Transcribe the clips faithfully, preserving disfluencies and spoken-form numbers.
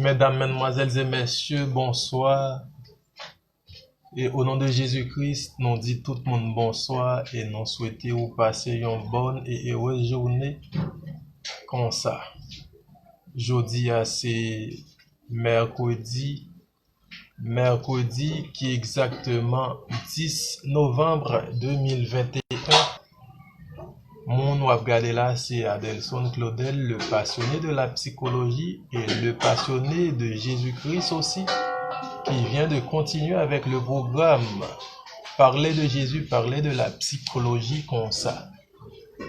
Medam, madmwazèl e mesye, bonswa. E o non de Jezi Kris, nou di tout moun bonswa e nou swete ou pase yon bòn e erez jounen konsa. Jodi a se mèkredi, mèkredi ki egzakteman dis novanm de mil venteyen. Moun w ap gade la, se Adelson Claudel, le passionné de la psychologie et le passionné de Jésus-Christ aussi, qui vient de continuer avec le programme Parler de Jésus, parler de la psychologie konsa.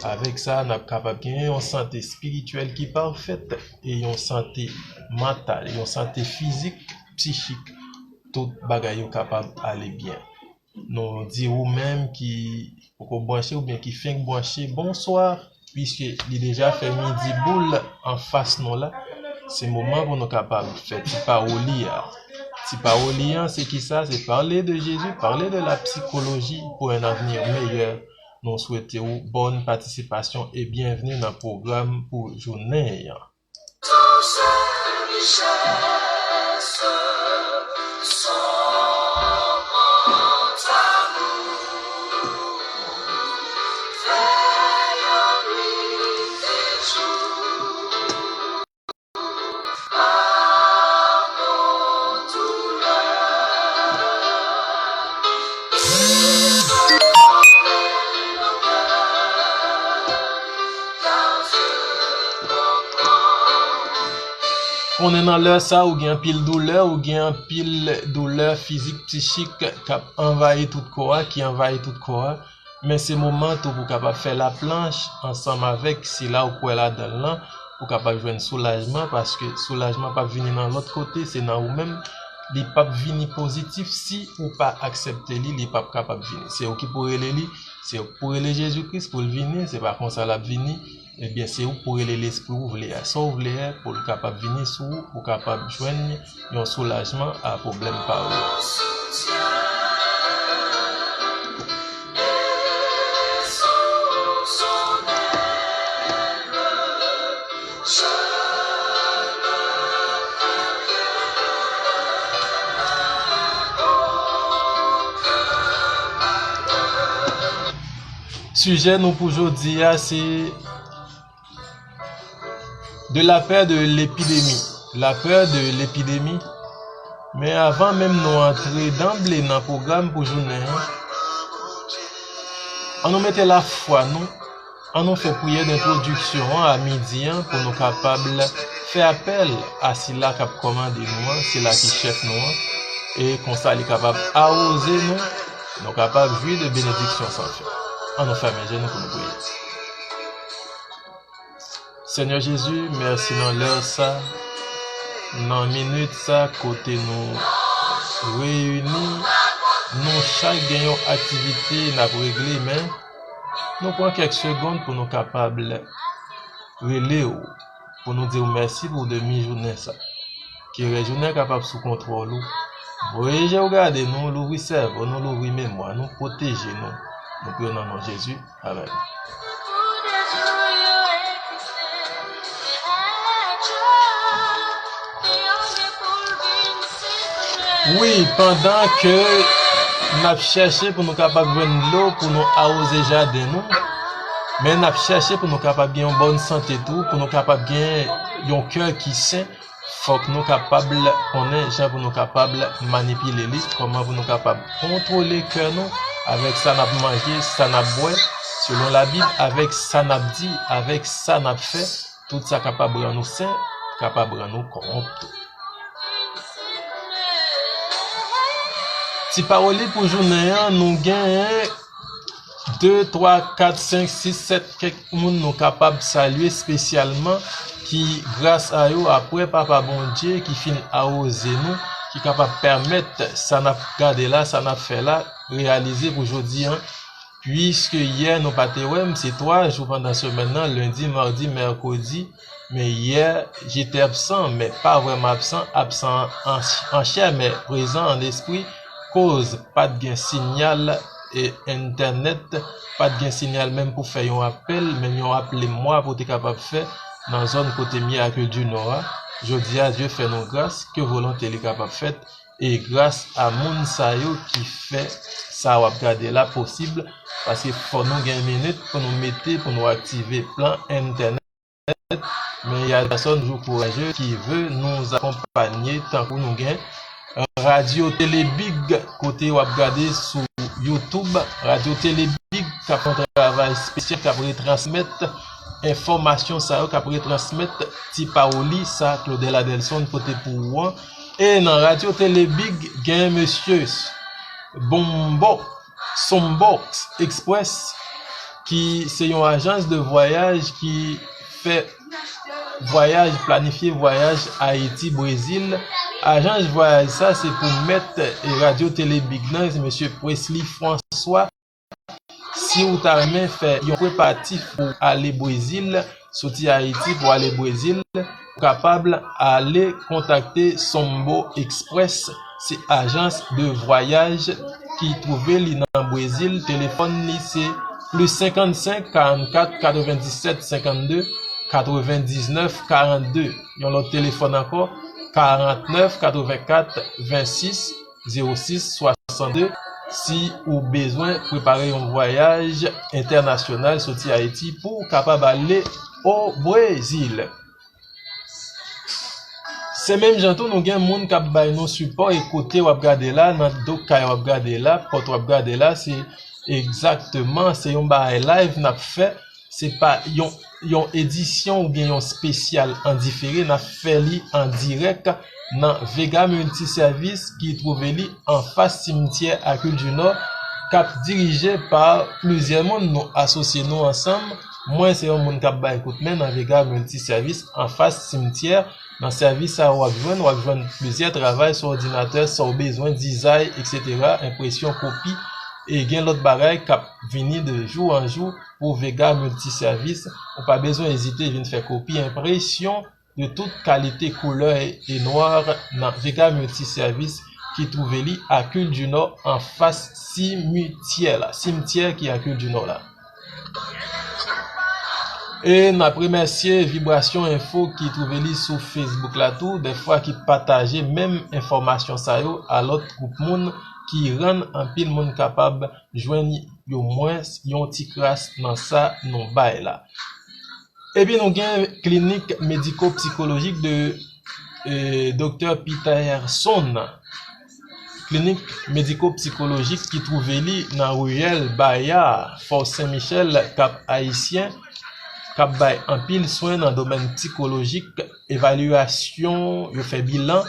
Avèk sa, n ap kapab gen yon sante espirityèl ki pafèt e yon sante mantal, yon sante fizik, psichik, tout bagay yo kapab ale byen. Nou di ou menm ki poko branche oubyen ki fenk branche, bonswa, piske li deja fè midi boul anfas nou la. Se moman pou nou kapab fè ti pawoli a. Ti pawoli an, se kisa? Se parler de Jésus, parler de la psychologie pour un avenir meilleur. Nou swete ou bòn patisipasyon e byenvni nan pwogram pou jounen an. Tout sa richès, son grand amour, fè yo nwit e jou. Konnen nan lè sa, ou gen anpil doulè, ou gen anpil doulè fizik, psichik k ap anvayi tout kò a, ki anvayi tout kò a. Men se moman tou pou w kapab fè laplanch ansanm avèk sila ou kwè ladan l lan, pou w kapab jwenn soulajman, paske soulajman p ap vini nan lòt kote, se nan ou menm. Li p ap vini pozitif si ou pa aksepte li, li p ap kapab vini. Se ou ki pou rele li, se ou ki pou rele Jezi Kris pou l vini, se pa konsa l ap vini. Ebyen, se ou pou rele lespri ou vle a. Sa ou vle a, pou l kapab vini sou ou, pou w kapab jwenn yon soulajman a pwoblèm pa ou yo. Sijè nou pou jodi a, se de la pè de lepidemi. La pè de lepidemi. Men avan menm nou antre danble nan pwogram pou jounen an, ann nou mete lafwa nou, ann nou fè priyè dentwodiksyon an a midi an pou nou kapab fè apèl a sila k ap kòmande nou an, sila ki chèf nou an, e konsa li kapab awoze nou, nou kapab jwi de benediksyon san fen. Ann nou fèmen je nou pou nou priye. Senyè Jezi, mèsi nan lè sa, nan minit sa kote nou reyini, nou chak gen yon aktivite n ap regle, men nou pran kèk segonn pou nou kapab rele w, pou nou di w mèsi pou demi jounen sa. Ke rès jounen kapab sou kontwòl ou. Voye je w gade nou, louvri sèvo nou, louvri memwa nou, pwoteje nou. Nou priye nan non Jezi. Amèn. Wi, pandan ke n ap chèche pou nou kapab jwenn dlo pou nou awoze jaden nou, men n ap chèche pou nou kapab gen yon bòn sante tou, pou nou kapab gen yon kè ki sen, fòk nou kapab konnen jan pou nou kapab manipile li, kòman pou nou kapab kontwole kè nou avèk sa n ap manje, sa n ap bwè, selon Labib, avèk sa n ap di, avèk sa n ap fè, tout sa kapab rann nou sen, kapab rann nou kòwonp tou. Ti pawoli pou jounen an, nou genyen de, twa, kat, senk, sis, sèt, kèk moun nou kapab salye espesyalman, ki gras a yo, apre Papa Bondye ki fin awoze nou, ki kapab pèmèt sa n ap gade la, sa n ap fè la, reyalize pou jodi an. Piske yè nou pa te wè m, se twa jou pandan semèn nan, lendi, madi, mèkredi, men yè, j'étais absent, men pa vrèman absan, absan an, an chè, men prezan an espri, koz pa t gen sinyal e entènèt, pa t gen sinyal menm pou fè yon apèl, menm yon aple mwa pou te kapab fè nan zòn kote m ye ak Dinò a. Jodi a, Dye fè nou gras, ke volonte li kapab fèt, e gras a moun sa yo ki fè sa w ap gade la posib, paske fò nou gen minit pou nou mete, pou nou aktive plan entènèt. Mais il y a des personnes toujours courageuses qui veulent nous accompagner, tankou nou gen Radyo Tele Big, kote w ap gade sou YouTube, Radyo Tele Big k ap fè yon travay espesyal, k ap retransmèt enfòmasyon sa yo, k ap retransmèt ti pawoli sa Claudel Adelson pote pou ou an. E nan Radyo Tele Big, gen mesye Bombo, Sombox Express, ki se yon ajans de vwayaj ki fè vwayaj, planifye vwayaj Ayiti, Brezil. Ajans vwayaj sa se pou mèt e Radyo Tele Big nan, se mesye Presley François. Si w ta renmen fè yon preparatif pou ale Brezil, soti Ayiti pou ale Brezil, ou kapab ale kontakte Sombo Express. Se ajans de vwayaj ki twouve li nan Brezil. Telefòn li se plis senkant senk, karannkat, katrevendisèt, senkannde, katrevendiznèf, karannde. Yon lòt telefòn ankò, karannèf, katrevenkat, vennsis, zewo sis, swasannde, si ou bezwen prepare yon vwayaj entènasyonal soti Ayiti pou w kapab ale o Brezil. Se menm jan tou, nou gen moun k ap bay nou sipò, e kote w ap gade la, nan do kay w ap gade la, pòt w ap gade la, se egzakteman, se yon bagay live n ap fè, se pa yon, yon edisyon oubyen yon espesyal an difere, n ap fè li an dirèk nan Vega Multiservice ki twouve li anfas Cimetière à Culture du Nord, k ap dirije pa plizyè moun. Nou asosye nou ansanm. Mwen, se yon moun k ap bay kout men nan Vega Multiservice, anfas Cimetière, nan sèvis sa a w ap jwenn, w ap jwenn plizyè travay sou òdinatè, sa w bezwen, dizay, etsetera, enpresyon, kopi, e gen lòt bagay k ap vini de jou an jou pou Vega Multiservice. Ou pa bezwen ezite vin fè kopi, enpresyon de tout kalite koulè e, e nwa nan Vega Multiservice ki twouve li a Kil di Nò anfas simityè la, simityè ki a Kil di Nò la. E n ap remèsye Vibrasyon Enfo ki twouve li sou Facebook la tou, dèfwa ki pataje menm enfòmasyon sa yo a lòt gwoup moun ki rann anpil moun kapab jwenn omwens yon ti kras nan sa nou bay la. Epi nou gen klinik mediko-psikolojik de, eh, Doktè Peterson. Klinik mediko-psikolojik ki twouve li nan riyèl Bayard, Fò Sen Michèl, Kap Ayisyen, k ap bay anpil swen nan domèn psikolojik, evalyasyon, yo fè bilan.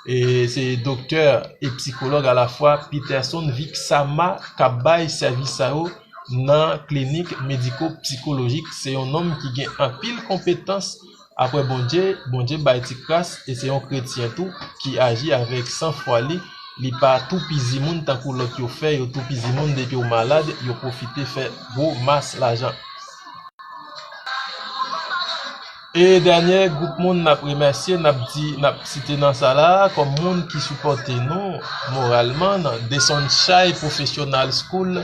E se doktè e psikològ alafwa Peterson Vixama k ap bay sèvis sa yo nan klinik mediko-psikolojik. Se yon nonm ki gen anpil konpetans. Apre Bondye, Bondye bay ti kras, e se yon kretyen tou ki aji avèk sanfwa li. Li pa toupizi moun tankou lòt yo fè, yo toupizi moun depi w malad, yo pwofite fè gwo mas lajan. E dènye gwoup moun n ap remèsye, n ap di, n ap site nan sa la, kòm moun ki sipòte nou moralman, nan The Sunshine Professional School,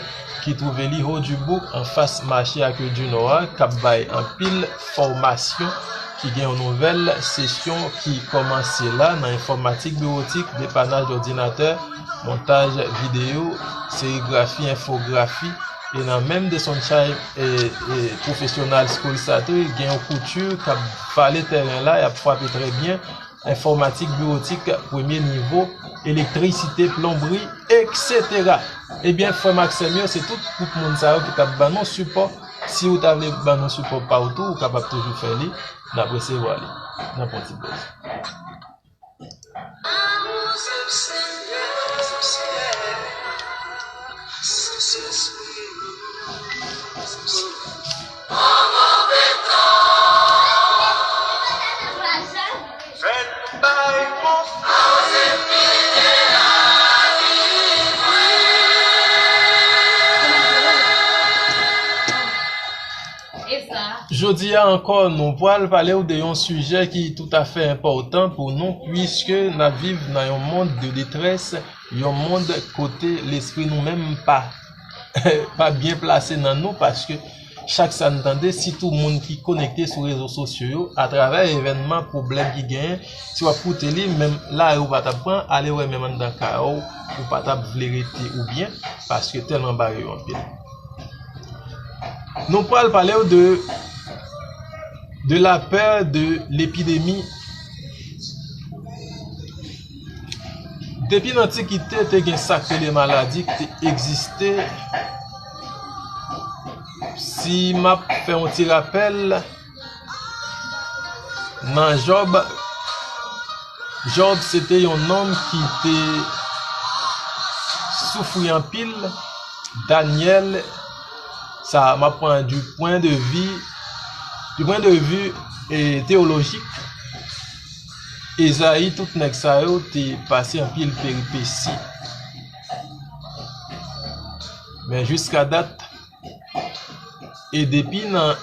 ki twouve li Haut du Bourg, anfas mache a Kil di Nò a, k ap bay anpil fòmasyon, ki gen yon nouvèl sesyon ki kòmanse la nan enfòmatik biwotik, depanaj òdinatè, montaj videyo, serigrafi, enfografi, e nan menm The Sunshine, e, e, Professional School sa tou, gen yon kouti k ap vale tèren la, y ap frape trè byen, enfòmatik biwotik premye nivo, elektrisite, plonbri, etsetera. Ebyen, frè m ak sè m yo, se tout gwoup moun sa yo ki t ap ban nou sipò. Si ou ta vle ban nou sipò pa w tou, ou kapab toujou fè li. N ap resevwa li. N ap pran ti poz. Jodi a ankò, nou pral pale w de yon sijè ki toutafè enpòtan pou nou, puiske n ap viv nan yon mond de detrès, yon mond kote lespri nou menm pa, pa byen plase nan nou, paske chak sa n tande, sitou moun ki konekte sou rezo sosyo yo, atravè evènman, pwoblèm ki genyen, si w ap koute li, menm lari w pa t ap pran, ale wè menm anndan kay ou, ou pa t ap vle rete ou byen, paske tèlman bagay yo anpil. Nou pral pale w de, de la peur de l'épidémie. Depi nan antikite, te gen sa k rele maladi ki te egziste. Si m ap fè yon ti rapèl, nan Jòb, Jòb se te yon nonm ki te soufri anpil. Danyèl, sa m ap pran du point de vue, du point de vue, eh, théologique. Ezayi, tout nèg sa yo te pase anpil peripesi. Men jiska dat, e depi nan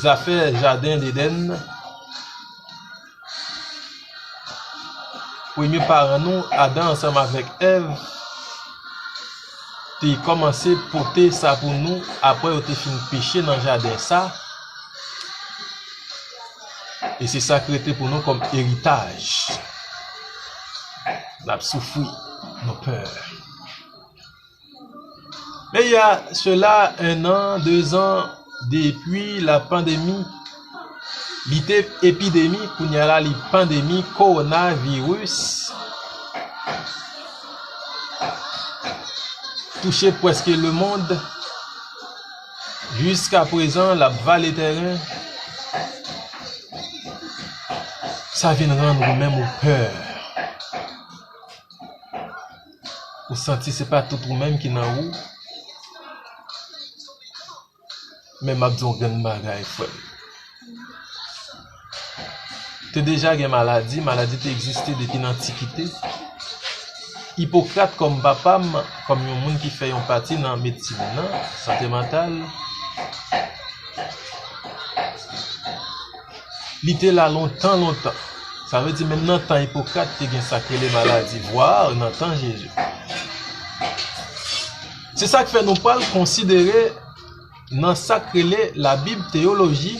zafè jaden Edenn, premye paran nou, Adan ansanm avèk Èv, te kòmanse pote sa pou nou apre yo te fin peche nan jaden sa. E se sa k rete pou nou kòm eritaj. N ap soufri, nou pè. Mais il y a cela un an, deux ans, depuis la pandémie, li te epidemi, kounye a la li pandemi, coronavirus touche prèske le mond. Jiska prezan, l ap vale tèren. Sa vin rann ou menm ou pè. Ou santi se pa tout ou menm ki nan ou. Men m ap di yon grenn bagay, frè m. Te deja gen maladi, maladi te egziste depi nan antikite. Ipokrat kòm papa m, kòm yon moun ki fè yon pati nan medsin nan, sante mantal, li te la lontan, lontan. Sa vle di, menm nan tan Ipokrat, te gen sa k rele maladi, vwar nan tan Jezi. Se sa k fè nou pral konsidere nan sa k rele Labib teyoloji.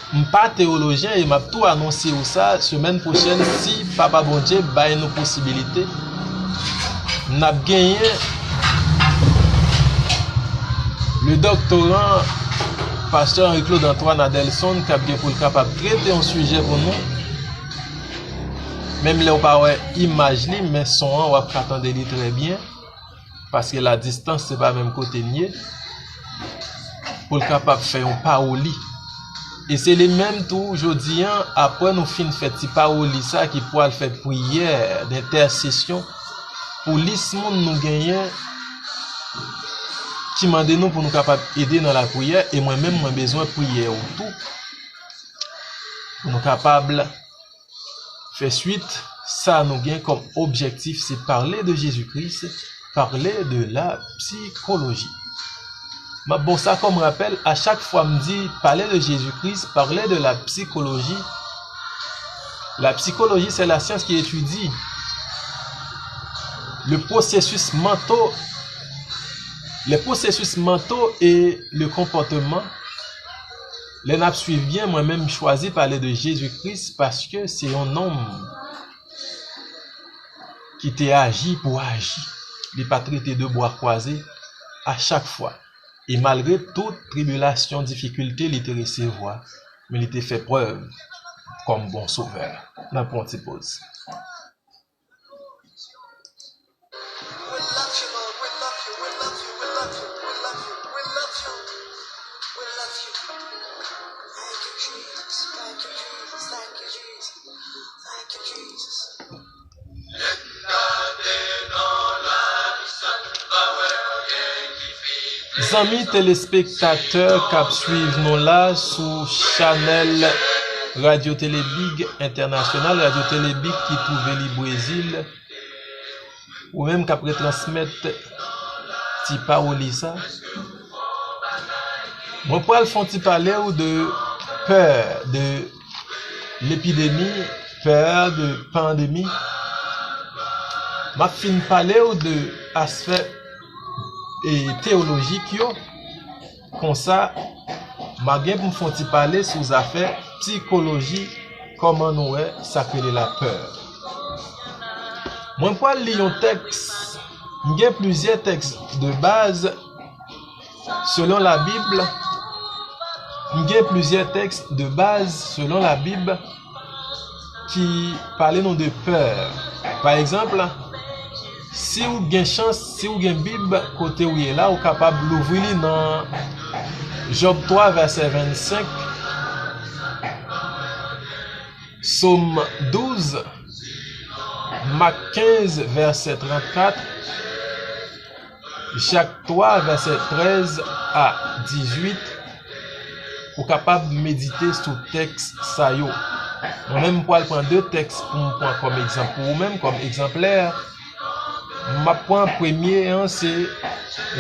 M pa teyolojyen e m ap tou anonse w sa semèn pwochèn, si Papa Bondye bay nou posibilite. N ap genyen le doktoran Pastè Henri Claude Antoine Adelson k ap gen pou l kapab trete yon sijè pou nou. Menm lè w pa wè imaj li, men son an w ap ka tande li trè byen, paske la distance se pa menm kote n ye, pou l kapab fè yon pawoli. E se li menm tou, jodi an, apre nou fin fè ti pawoli sa ki pral fè priyè dentèsesyon pou lis moun nou genyen ki mande nou pou nou kapab ede nan lapriyè, e mwen menm, mwen bezwen priyè ou tou, pou nou kapab fè swit sa nou gen kòm objektif, se parler de Jésus-Christ, parler de la psychologie. M ap ba w sa kòm rapèl, a chak fwa m di parler de Jésus-Christ, parler de la psychologie. La psychologie, c'est la science qui étudie le processus mentaux, les processus mentaux et le comportement. Lè n ap swiv byen, mwen menm m chwazi pale de Jezi Kris paske se yon nonm ki te aji pou aji. Li pa t rete de bra kwaze a chak fwa. E malgre tout tribilasyon, difikilte li te resevwa, men li te fè prèv kòm bon sovè. N ap pran yon ti poz. We love you, Lord. We love you. We love you. We love you. We love you. We love you. We love you. We love you. Thank you, Jesus. Thank you, Jesus. Thank you, Jesus. Thank you, Jesus. Zanmi telespektatè k ap swiv nou la sou chanèl Radyo Tele Big Entènasyonal, Radyo Tele Big ki twouve li Brezil, ou menm k ap retransmèt ti pawoli sa, mwen pral fè yon ti pale w de pè, de lepidemi, pè de pandemi. M ap fin pale w de aspè, e, teyolojik yo. Konsa, m a gen pou m fè yon ti pale sou zafè sikoloji, kòman nou wè sa k rele lapè. Mwen pral li yon tèks, m gen plizyè tèks de baz selon Labib, m gen plizyè tèks de baz selon Labib ki pale nou de pè. Pa egzanp, si w gen chans, si w gen Bib kote w ye la, ou kapab louvri li nan Jòb twa, vèsè vennsenk, Sòm douz, Mak kenz, vèsè trannkat, Jak twa, vèsè trèz a dizuit, ou kapab medite sou tèks sa yo. Mwen menm, m pral pran de tèks pou m pran kòm egzanp pou ou menm, kòm egzanplè. M ap pran premye an, se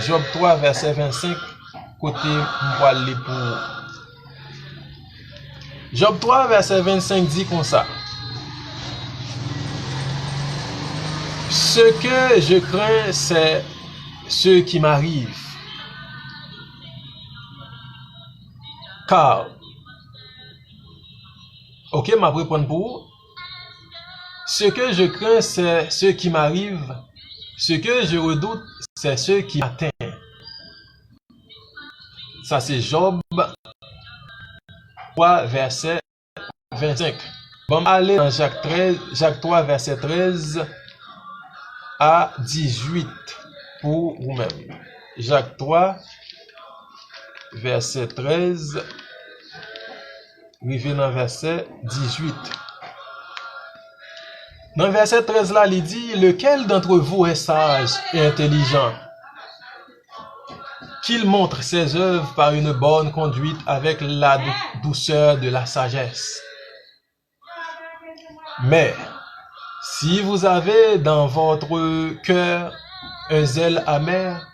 Jòb twa, vèsè vennsenk, kote m pral li pou ou. Jòb twa, vèsè vennsenk di konsa, Ce que je crains, c'est ce qui m'arrive. Car, ok, m ap reprann pou ou. Ce que je crains, c'est ce qui m'arrive. Ce que je redoute, c'est ce qui m'atteint. Sa se Jòb twa, vèsè vennsenk. Ban m ale nan Jak trèz, Jak twa, vèsè trèz a dizuit pou ou menm. Jak twa, vèsè trèz, rive nan vèsè dizuit. Nan vèsè trèz la, li di, Lequel d'entre vous est sage et intelligent? Qu'il montre ses œuvres par une bonne conduite avec la dou- douceur de la sagesse. Mais, si vous avez dans votre cœur un zèle amer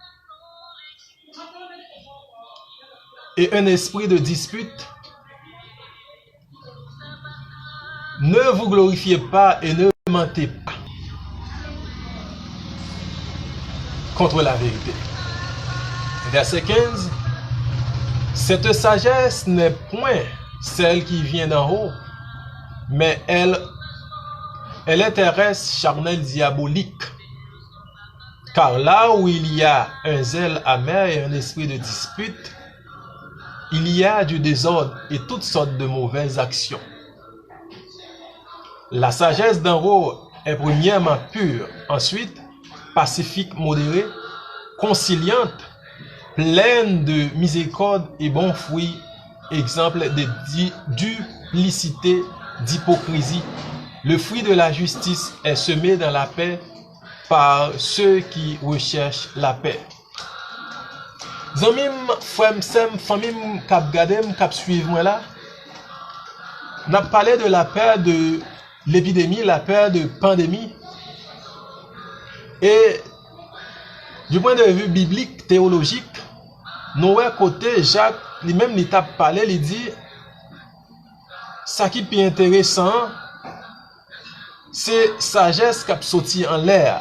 et un esprit de dispute, ne vous glorifiez pas et ne mentez pas contre la vérité. Verset quinze, Cette sagesse n'est point celle qui vient d'en haut, mais elle, elle est terrestre, charnelle, diabolique. Car là où il y a un zèle amer et un esprit de dispute, il y a du désordre et toutes sortes de mauvaises actions. La sagesse d'en haut est premièrement pure, ensuite pacifique, modérée, conciliante, pleine de miséricorde et bons fruits, exempte de di- duplicité, d'hypocrisie. Le fruit de la justice est semé dans la paix par ceux qui recherchent la paix. Zanmi m, frè m, sè m, fanmi m k ap gade m, k ap swiv mwen la, n ap pale de la pè de lepidemi, la pè de pandemi. E du point de vue biblik, teyolojik, nou wè kote Jak, li menm, li t ap pale, li di, sa ki pi enteresan an, se sajès k ap soti anlè a.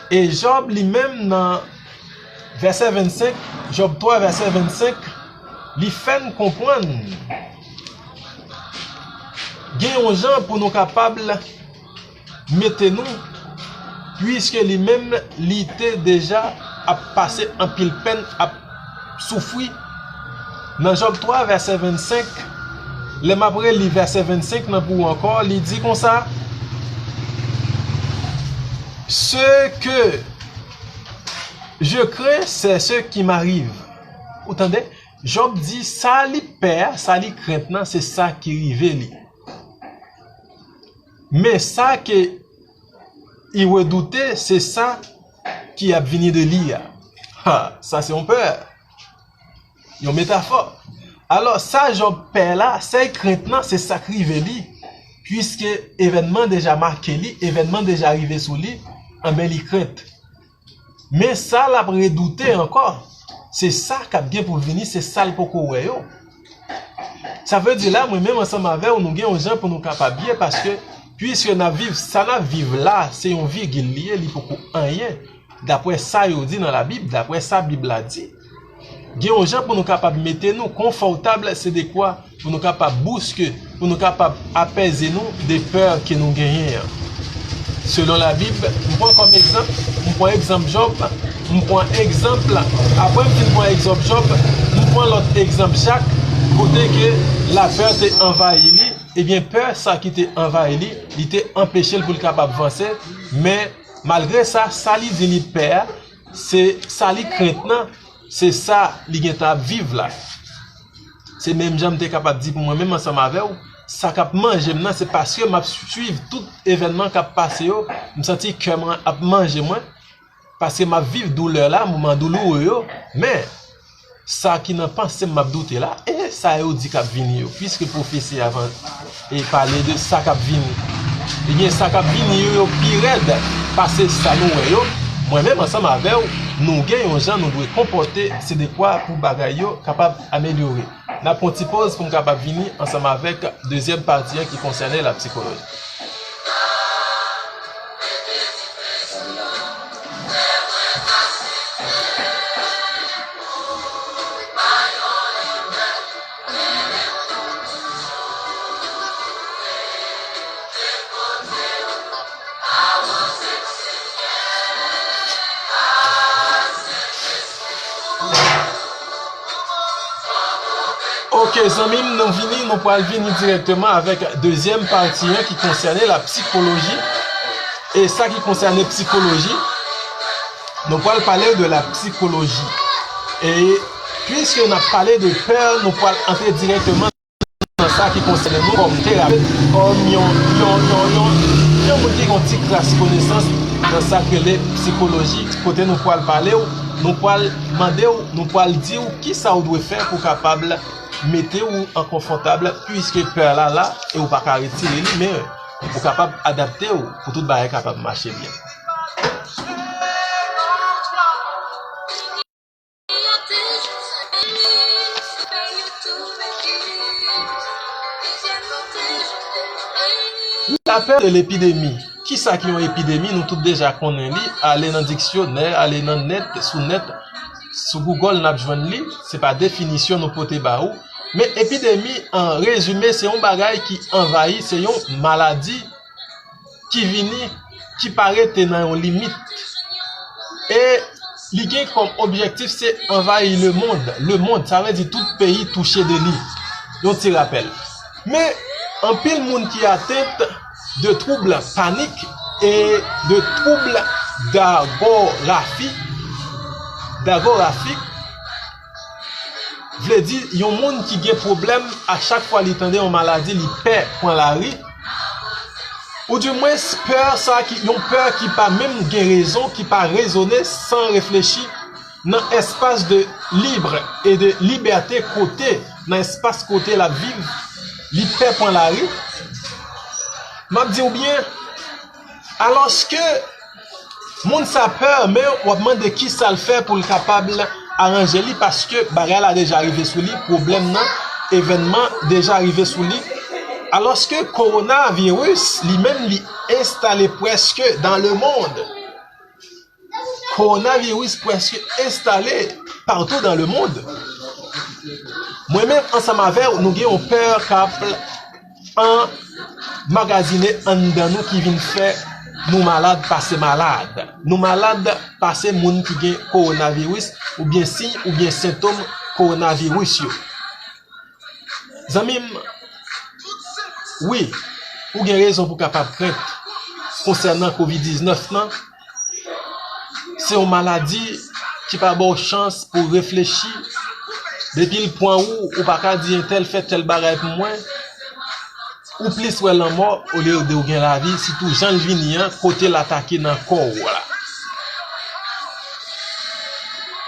E Jòb, li menm, nan vèsè vennsenk, Jòb twa, vèsè vennsenk, li fè n konprann gen yon jan pou nou kapab mete nou, piske li menm, li te deja ap pase anpil pèn, ap soufri. Nan Jòb twa, vèsè vennsenk, lè m ap reli vèsè vennsenk nan pou ou ankò, li di konsa, Ce que je crains, c'est ce qui m'arrive. Ou tande? Jòb di, sa li pè a, sa li krent nan, se sa ki rive li. Men sa ke i redoute, se sa ki ap vini de li a. Ha, sa se yon pè. Yon metafò. Alò, sa Jòb pè la, sa l krent nan, se sa k rive li. Piske evènman deja make li, evènman deja rive sou li, anben li krent. Men sa l ap redoute ankò, se sa k ap gen pou l vini, se sa l poko wè yo. Sa vle di la, mwen menm ansanm avè w, nou gen yon jan pou nou kapab ye, paske, piske n ap viv, sa n ap viv la, se yon vigil li ye, li poko anyen. Daprè sa yo di nan Labib, daprè sa Bib la di. Gen yon jan pou nou kapab mete nou konfòtab, se dekwa pou nou kapab bouske, pou nou kapab apèze nou de pè ke nou genyen an. Selon Labib, m pran kòm egzanp, m pran egzanp Jòb, m pran egzanp, apre m fin pran egzanp Jòb, m pran lòt egzanp Jak, kote ke lapè te anvayi li, ebyen pè sa ki te anvayi li, li te anpeche l pou l kapab vanse, men malgre sa, sa li di li pè a, se sa li krent nan, se sa li gentan ap viv la. Se menm jan m te kapab di pou mwen menm ansanm avè w, sa k ap manje m nan, se paske m ap swiv tout evènman k ap pase yo, m santi kè mwen ap manje mwen, paske m ap viv doulè la, moman douloure yo, men sa ki nan panse m m ap doute la, e sa yo di k ap vini yo, piske pwofesi a van- e pale de sa k ap vini. Ebyen, sa k ap vini yo, yo pi rèd pase sa nou wè yo. Mwen menm ansanm avè w, nou gen yon jan nou dwe konpòte, se dekwa pou bagay yo kapab amelyore. N ap pran ti poz pou m kapab vini ansanm avèk dezyèm pati an ki konsène la psychologie. Ok, zanmi m, nou vini, nou pral vini dirèkteman avèk dezyèm pati an ki konsène la psychologie. E sa ki konsène psychologie, nou pral pale de la psychologie. E piske n ap pale de pè, nou pral antre dirèkteman nan sa ki konsène nou kòm terapet, kòm yon, yon, yon, yon, yon moun ki gen yon ti kras konesans nan sa k rele psychologie. Kote nou pral pale w, nou pral mande w, nou pral di w kisa w dwe fè pou kapab mete w an konfòtab, piske pè la la, e w pa ka retire li, men ou kapab adapte w pou tout bagay kapab mache byen. Lapè de lepidemi. Kisa ki yon epidemi? Nou tout deja konnen li. Ale nan diksyonè, ale nan nèt, sou nèt, sou Google, n ap jwenn li. Se pa definisyon nou pote ba ou. Men epidemi, an rezime, se yon bagay ki anvayi, se yon maladi ki vini, ki pa rete nan yon limit. E li gen kòm objektif se anvayi lemond. Lemond, sa vle di tout peyi touche de li. Yon ti rapèl. Men, anpil moun ki atent de twoub panik e de twoub dagorafi, dagorafik, vle di yon moun ki gen pwoblèm a chak fwa li tande yon maladi, li pè pran lari. Oudimwens, pè sa ki, yon pè ki pa menm gen rezon, ki pa rezone san reflechi nan espas de libre e de libète kote, nan espas kote l ap viv, li pè pran lari. M ap di w byen, alòske moun sa pè, men w ap mande kisa l fè pou l kapab aranje li, paske bagay la deja rive sou li, pwoblèm nan, evènman deja rive sou li. Alòske kowonaviris, li menm, li enstale prèske dans le monde. Kowonaviris prèske enstale partou dans le monde. Mwen menm, ansanm avè w, nou gen yon pè k ap anmagazine anndan nou ki vin fè nou malad pase malad. Nou malad pase moun ki gen kowonaviris oubyen siy oubyen sentòm kowonaviris yo. Zanmi m, wi, ou gen rezon pou kapab krent konsènan kovid diznèf lan. Se yon maladi ki pa ba w chans pou w reflechi. Depi l pran ou, ou pa ka di entèl fè tèl bagay pou mwen. Ou plis wè lanmò olye de w gen lavi, sitou jan l vini an, kote l atake nan kò w la.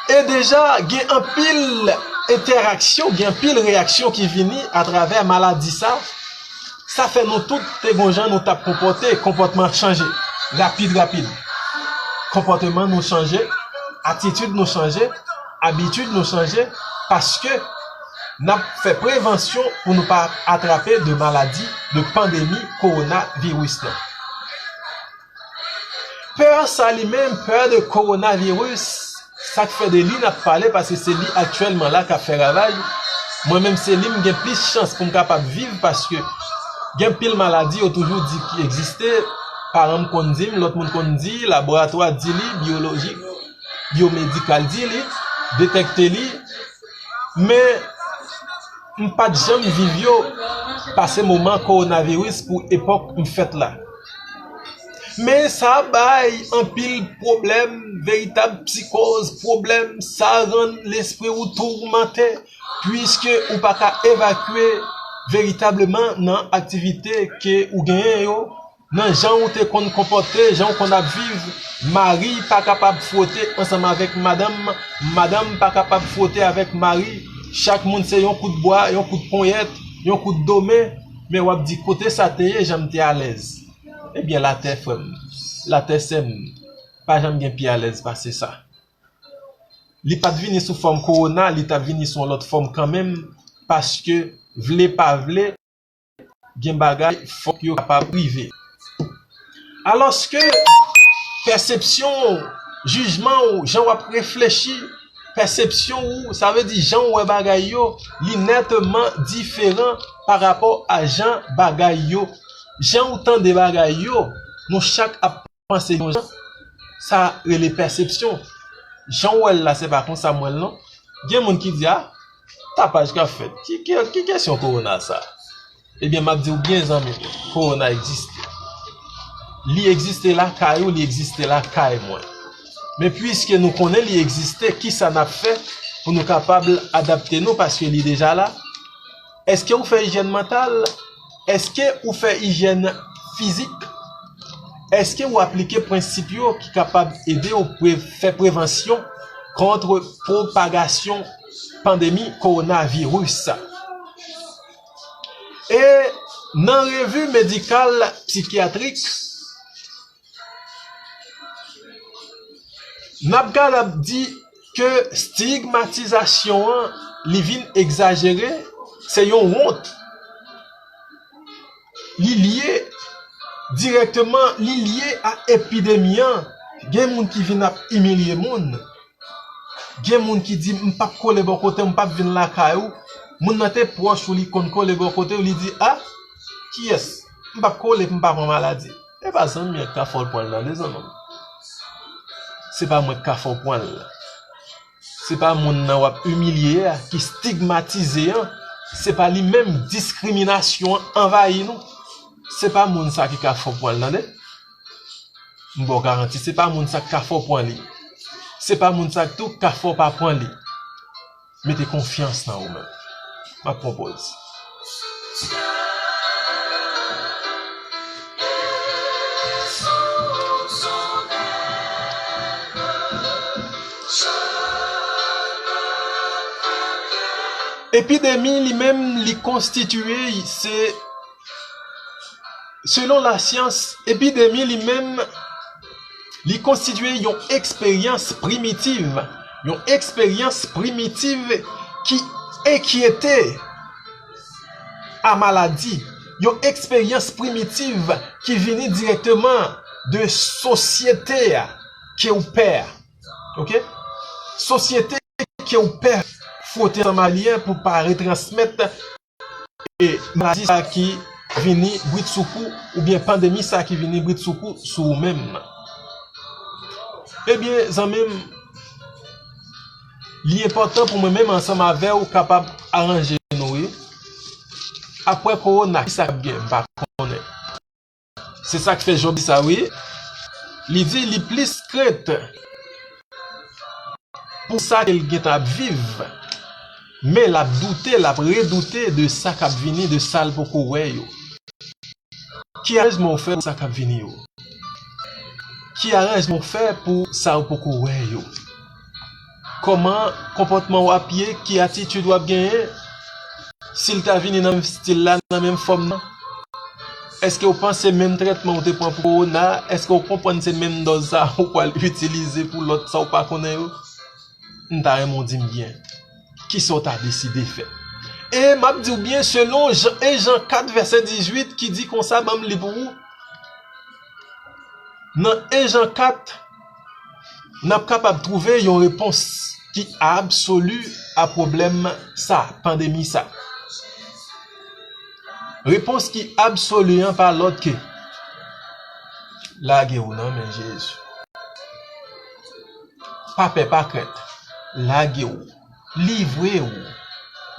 E deja, gen anpil entèraksyon, gen anpil reyaksyon ki vini atravè maladi sa. Sa fè nou tout te gon jan nou t ap konpòte, konpòtman chanje rapid, rapid. Konpòtman nou chanje, atitid nou chanje, abitid nou chanje, paske n ap fè prevansyon pou nou pa atrape de maladi, de pandemi kowonaviris lan. Pè sa li menm, pè de kowonaviris, Sa k fè de li n ap pale, paske se li aktyèlman la k ap fè ravaj. Mwen menm, se li m gen plis chans pou m kapab viv, paske gen pil maladi yo toujou di ki egziste. Paran m konn di m, lòt moun konn di, laboratwa di li, byolojik, byomedikal di li, detèkte li. Men, m pa t janm viv yo, pase moman kowonaviris pou epòk m fèt la. Men sa bay anpil pwoblèm, veritab psikòz, pwoblèm, sa rann lespri w toumante, piske ou pa ka evakye veritableman nan aktivite ke ou genyen yo, nan jan ou te konn konpòte, jan ou konn ap viv. Mari pa kapab fwote ansanm avèk madanm, madanm pa kapab fwote avèk mari. Chak moun se yon kout bwa, yon kout ponyèt, yon kout do men, men w ap di, "Kote sa te ye, jan m te alèz?" Ebyen, latè, frè m, latè, sè m, pa janm gen pi alèz pase sa. Li pa t vini sou fòm kowona, li t ap vini sou yon lòt fòm kanmenm, paske, vle pa vle, gen bagay fòk yo kapab rive. Alòske pèsepsyon w, jijman w, jan w ap reflechi, pèsepsyon ou, sa vle di jan w wè bagay yo, li nètman diferan pa rapò a jan bagay yo, jan w tande bagay yo, nou chak ap panse yon jan, sa rele pèsepsyon. Jan w wè l la, se pa konsa m wè l non. Gen moun ki di, "A, tapaj k ap fèt. Ki, ki, ki kesyon kowona sa?" Ebyen, m ap di w byen, zanmi m, kowona egziste. Li egziste lakay ou, li egziste lakay mwen. Men piske nou konnen li egziste, kisa n ap fè pou nou kapab adapte nou, paske li deja la? Èske ou fè ijyèn mantal? Èske ou fè ijyèn fizik? Èske ou aplike prensip yo ki kapab ede w pre-, fè prevansyon kont pwopagasyon pandemi kowonaviris sa? E nan revi medikal sikyatrik, n ap kapab di ke stigmatizasyon an, li vin egzajere, se yon wont. Li lye dirèkteman, li lye a epidemi an. Gen moun ki vin ap imilye moun. Gen moun ki di, "M p ap kole bò kote w, m p ap vin lakay ou." Moun nan te pwòch ou, li konn kole bò kote w, li di, "A, kiyès? M p ap kole pou m pa pran maladi." E pa zanmi an k ka fè w pran l nan, de zanmi m. Se pa mwen k ka fè w pran l. Se pa moun nan w ap imilye a, ki stigmatize an, se pa li menm, diskriminasyon an anvayi nou. Se pa moun sa ki ka fè w pran l, tande. M ba w garanti, se pa moun sa k ka fè w pran li. Se pa moun sa tou k ka fè w pa pran li. Mete konfyans nan ou menm. M ap pran pòz. Epidemi li menm, li konstitiye, se, selon lasyans, epidemi li menm, li konstitiye yon eksperyans primitiv, yon eksperyans primitiv ki enkyete a maladi, yon eksperyans primitiv ki vini dirèkteman de sosyete a ke ou pè a. Oke? Sosyete ke ou pè fwote ansanm a li an pou pa retransmèt e maladi sa ki vini britsoukou, oubyen pandemi sa ki vini britsoukou sou ou menm. Ebyen, zanmi m, li enpòtan pou mwen menm ansanm avè w kapab aranje nou, wi. Apre kowona, kisa k ap gen? M pa konnen. Se sa k fè Jòb di sa, wi. Li di li plis krent pou sa ke l gentan ap viv, men l ap doute, l ap redoute de sa k ap vini, de sa l poko wè yo. Ki aranjman w fè pou sa k ap vini yo? Ki aranjman w fè pou sa w poko wè yo? Kòman konpòtman w ap ye? Ki atitid w ap genyen? Si l ta vini nan menm estil la, nan menm fòm nan, èske w panse menm trètman w te pran pou kowona, èske w konprann se menm dòz sa a w pral itilize pou lòt sa w pa konnen yo? M ta renmen w di m byen. Kisa w ta deside fè? E m ap di w byen, selon Jan, en Jan kat vèsè dizuit ki di konsa, ban m li pou ou. Nan en Jan kat, N ap kapab twouve yon repons ki absoli a pwoblèm sa, pandemi sa. Repons ki absoli an pa lòt ke lage w nan men Jezi. Pa pè, pa krent. Lage w. Livre w.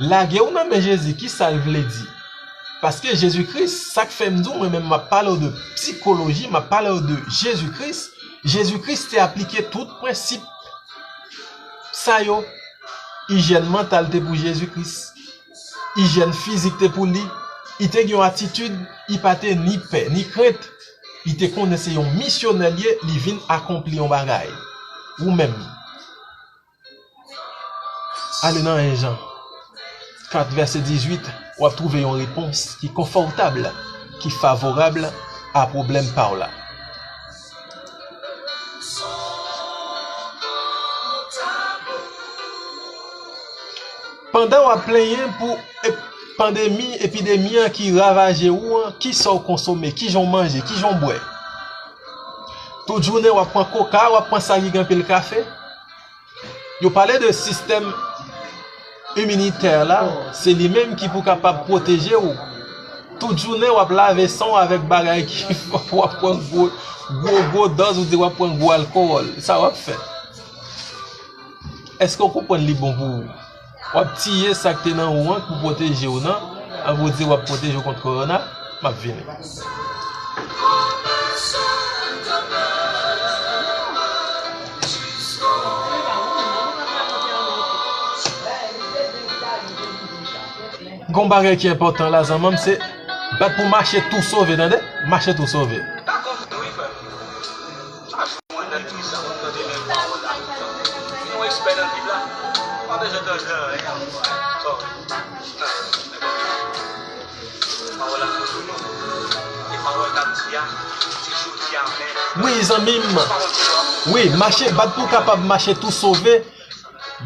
Lage w nan men Jezi, ki sa l vle di? Paske Jezi Kris, sa k fè m di w, mwen menm m ap pale w de sikoloji, m ap pale w de Jezi Kris. Jezi Kris te aplike tout prensip sa yo. Ijyèn mantal te pou Jezi Kris. Ijyèn fizik te pou li. Li te gen yon atitid, li pa te ni pè, ni krent. Li te konnen se yon misyonè l ye, li vin akonpli yon bagay. Ou menm, ale nan en Jan kat vèsè dizuit, w ap twouve yon repons ki konfòtab, ki favorab a pwoblèm pa w la. Pandan w ap plenyen pou ep-, pandemi, epidemi an ki ravaje ou an, kisa w konsome, kijan w manje, kijan w bwè? Tout jounen w ap pran koka, w ap pran sa ki gen anpil kafe? Yo pale de sistèm iminitè la, se li menm ki pou kapab pwoteje w. Tout jounen w ap lave san w avèk bagay ki fò, w ap pran gwo, gwo, gwo dòz, ou di w ap pran gwo alkòl. Sa w ap fè? Èske w konprann li bon pou ou? W ap tiye sa k te nan ou an pou pwoteje w nan, anvan w di w ap pwoteje w kont kowona? M ap vini. Gon bagay ki enpòtan la, zanmanm, se bat pou mache tou sove, tande? Mache tou sove. Wi, zanmi m. Wi, mache, bat pou w kapab mache tou sove.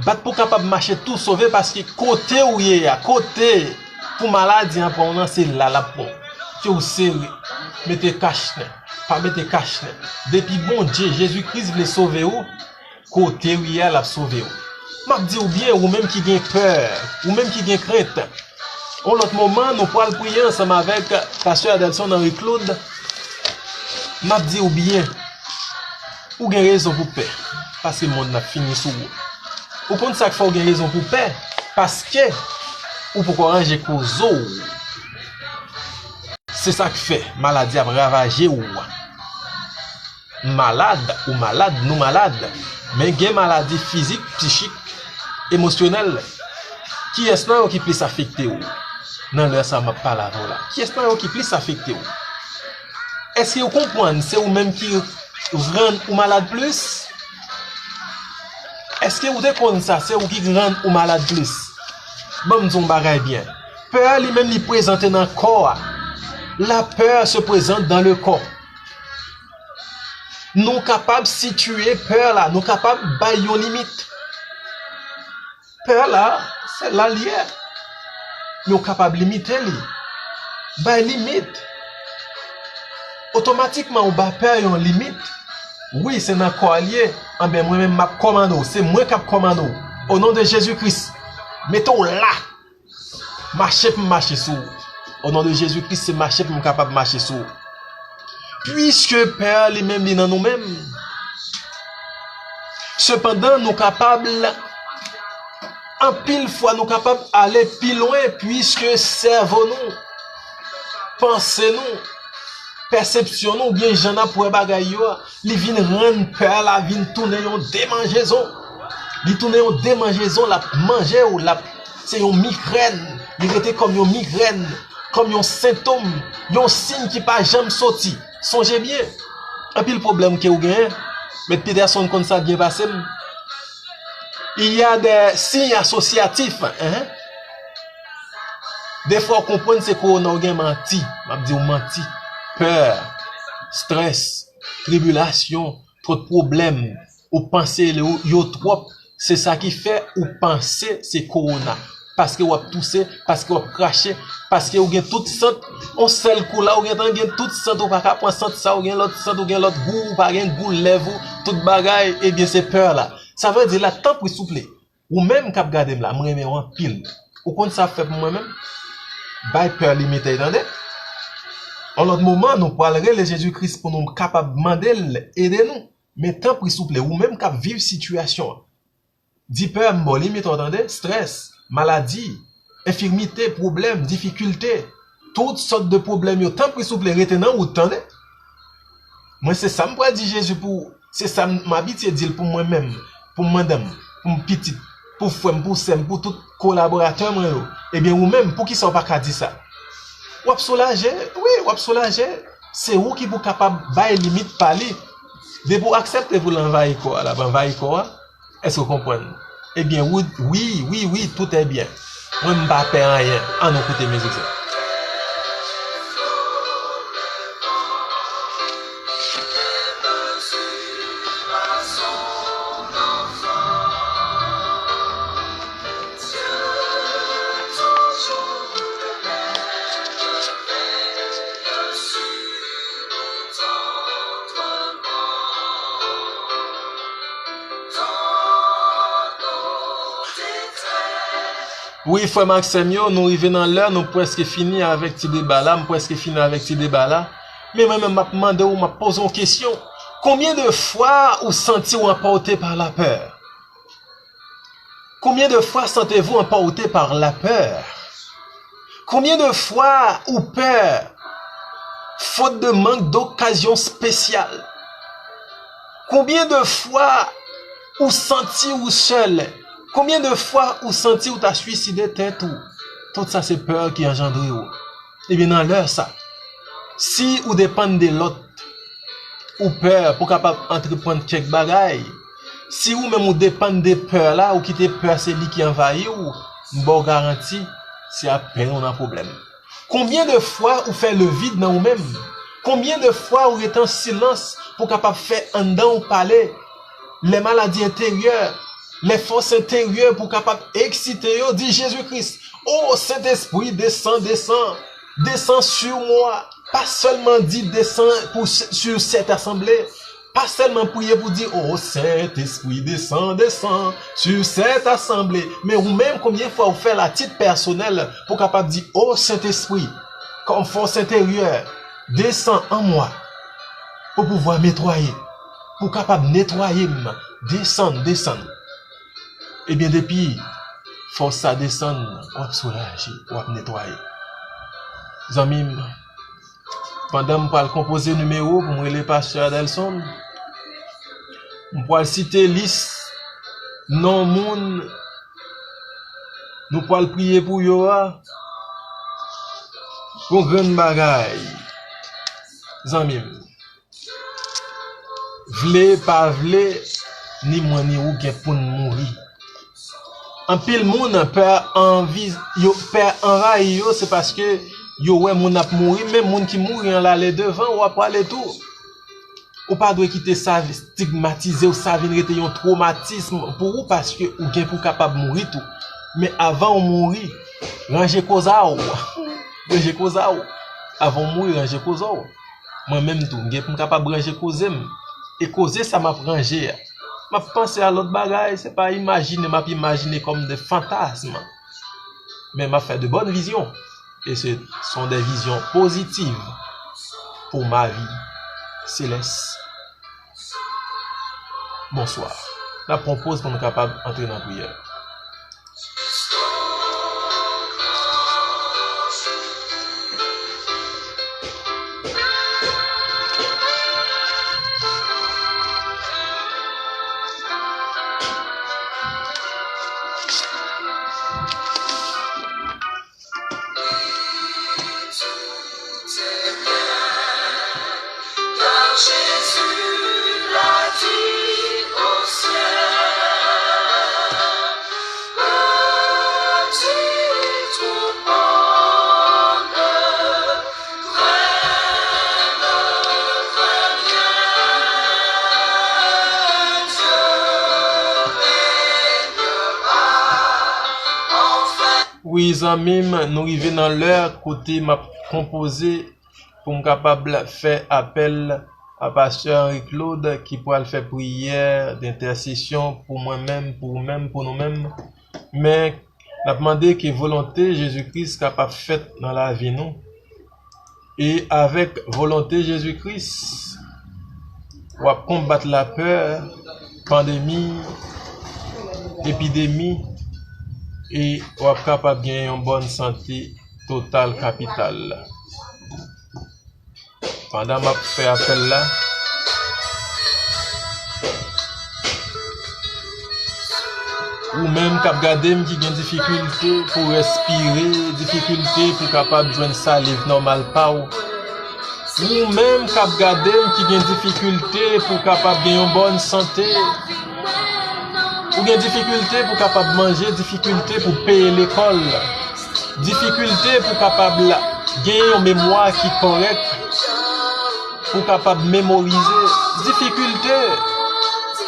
Bat pou w kapab mache tou sove, paske kote w ye a, kote pou maladi an pran w nan, se la l ap pran w. Ke w sere, mete kachnen, pa mete kachnen. Depi Bondye, Jezi Kris vle sove w, kote w ye a, l ap sove w. M ap di w byen, ou menm ki gen pè, ou menm ki gen krent, yon lòt moman, nou pral priye ansanm avèk pastè Adelson Henry Claude. M ap di w byen, ou gen rezon pou pè, paske mond nan ap fini sou ou. Ou konn sa k fè w gen rezon pou pè? Paske ou poko ranje koze w. Se sa k fè maladi ap ravaje w. M malad, ou malad, nou malad. Men gen maladi fizik, psichik, emosyonèl. Kiyès nan yo ki plis afekte w nan lè sa a m ap pale avè w la? Kiyès nan yo ki plis afekte w? Èske w konprann se ou menm ki rann ou malad plis? Èske ou te konn sa, se ou ki rann ou malad plis? Ban m di w yon bagay byen. Pè a li menm li prezante nan kò a. La peur se présente dans le corps. Nou kapab sitiye pè la, nou kapab bay yon limit. Pè la, se la l ye. Men w kapab limite li. Bay limit. Otomatikman, ou ba pè yon limit. Wi, se nan kò a l ye. Anben, mwen menm, m ap kòmande w. Se mwen k ap kòmande w. O non de Jezi Kris, mete w la. Mache pou m mache sou ou. O non de Jezi Kris, se mache pou m kapab mache sou ou. Piske pè a li menm, li nan nou menm. Sepandan, nou kapab, anpil fwa, nou kapab ale pi lwen, piske sèvo nou, panse nou, pèsepsyon nou, oubyen jan n ap wè bagay yo a, li vin rann pè a la vin tounen yon demanjezon. Li tounen yon demanjezon, l ap manje w, l ap, se yon migrèn. Li rete kòm yon migrèn, kòm yon sentòm, yon siy ki pa janm soti. Sonje byen, anpil pwoblèm ke w genyen, Mèt Peterson konn sa byen pase m. Il y a des signes associatifs, hein? Defwa w konprann se kowona w gen, manti. M ap di w manti. Pè, strès, tribilasyon, twòp pwoblèm. Ou panse yo, yo twòp. Se sa ki fè ou panse se kowona. paske w ap touse, paske w ap krache, paske ou gen tout sant, yon sèl kou la, ou gentan gen tout sant, ou pa ka pran sant sa, ou gen lòt sant, ou gen lòt gou, ou pa gen gou lèv ou, tout bagay, ebyen se pè la. Sa vle di la, tanpri souple, ou menm k ap gade m la, m renmen w anpil. Ou konn sa w ap fè pou mwen menm? Bay pè limite, tande? Yon lòt moman, nou pral rele Jezi Kris pou nou kapab mande l ede nou. Men tanpri souple, ou menm k ap viv sitiyasyon an, di pè m ba w limit, w tande? Strès, maladi, enfimite, pwoblèm, difikilte, tout sòt de pwoblèm yo, tanpri souple, rete nan wout, tande? Mwen, se sa m pral di Jezi pou, se sa m m abitye di l pou mwen menm, pou madanm, pou m pitit, pou frè m, pou sè m, pou tout kolaboratè mwen yo. Ebyen, ou menm, poukisa w pa ka di sa? W ap soulaje, wi, w ap soulaje. Se ou ki pou kapab bay limit pa li. Depi w aksepte pou l anvayi kò a, l ap anvayi kò a. Èske w konprann? Ebyen, wi, wi, wi, wi, tout est bien. Mwen, m pa pè anyen. Ann nou koute mizik sa. Wi, frè m ak sè m yo, nou rive nan lè, nou prèske fini avèk ti deba la, m prèske fini avèk ti deba la. Men mwen menm, m ap mande w, m ap poze w kesyon. Konbyen de fwa ou santi w anpòte pa lapè? Combien de fois sentez-vous emporté par la peur? Combien de fois ou peur, faute de manque d'occasion spéciale? Combien de fois ou santi ou sèl? Combien de fois ou santi ou ta swiside tèt ou? Tout sa se pè ki anjandre yo. Ebyen, nan lè sa, si ou depann de lòt, ou pè pou kapab antreprann kèk bagay, si ou menm ou depann de pè la, ou kite pè se li ki anvayi w, m ba w garanti, se ap pè ou nan pwoblèm. Konbyen de fwa ou fè le vide nan ou menm? Konbyen de fwa ou rete an silans pou kapab fè anndan w pale? Lè maladi enteryè, lè fòs enteryè pou kapab eksite yo, di Jezi Kris, O Sentespri, desann, desann, desann sur moi. Pa sèlman di desann pou, sur cette assemblée. Pa sèlman priye pou di, O Sentespri, desann, desann sur cette assemblée. Men ou menm, konbyen fwa ou fè l a tit pèsonèl pou kapab di, O Sentespri, kòm fòs enteryè, desann an mwa, pou pouvwa netwaye, pou kapab netwaye m, desann, desann. Ebyen, depi fòs sa desann, w ap soulaje, w ap netwaye. Zanmi m, pandan m pral konpoze nimewo pou m rele pastè Adelson, m pral site lis non moun nou pral priye pou yo a. Yon grenn bagay, zanmi m. Vle pa vle, ni mwen ni ou gen pou n mouri. Anpil moun pè anvi, yo pè anvayi yo, se paske yo wè moun ap mouri, men moun ki mouri an l ale devan, w ap prale tou. Ou pa dwe kite sa stigmatize w, sa vin rete yon twomatism pou ou, paske ou gen pou kapab mouri tou. Men avan w mouri, ranje koza w. Ranje koza w. Avan w mouri, ranje koza w. Mwen menm tou, m gen pou m kapab ranje koze m. E koze sa m ap ranje a, m ap panse a lòt bagay, se pa imajine m ap imajine kòm de fantasm. Men m ap fè de bòn vizyon. E se sont des visions positives pour ma vie céleste. Bonswa. N ap pran poz pou nou kapab antre nan priyè. Car Jésus l'a dit au ciel. Wi, zanmi m, nou rive nan lè kote m ap konpoze pou m kapab fè apèl a pastè Henri Claude ki pral fè priyè dentèsesyon pou mwen menm, pou ou menm, pou nou menm. Men, n ap mande ke volonte Jezi Kris kapab fèt nan lavi nou. E avèk volonte Jezi Kris, w ap konbat lapè, pandemi, epidemi, e w ap kapab gen yon bòn sante total kapital. Pandan m ap fè apèl la, ou menm k ap gade m ki gen difikilte pou w respire, difikilte pou w kapab jwenn saliv nòmal pa w, ou menm k ap gade m ki gen difikilte pou w kapab gen yon bòn sante, ou gen difikilte pou w kapab manje, difikilte pou w peye lekòl, difikilte pou w kapab gen yon memwa ki kòrèk, pou w kapab memorize, difikilte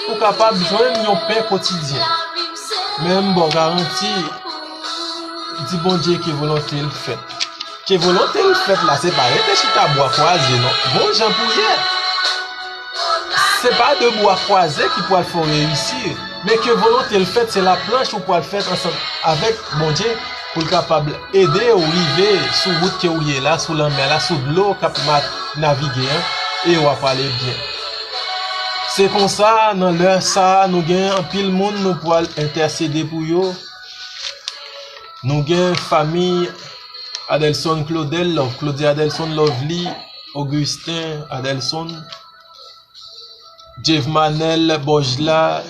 pou w kapab jwenn yon pen kotidyen. Men m ba w garanti, di Bondye ke volonte l fèt. Ke volonte l fèt la, se pa rete chita bwa kwaze non. Gon jan pou w ye. Se pa de bwa kwaze ki pral fè w reyisi, men ke volonte l fèt, se laplanch ou pral fèt ansanm avèk Bondye pou l kapab ede w rive sou wout ke w ye la, sou lanmè la, sou dlo k ap ma-, navige an, e w ap ale byen. Se konsa, nan lè sa a, nou gen anpil moun nou pral entèsede pou yo. Nou gen fanmi Adelson Claudel, Love, Claudia Adelson, Lovely, Augustin Adelson, Jevmanel Bojla,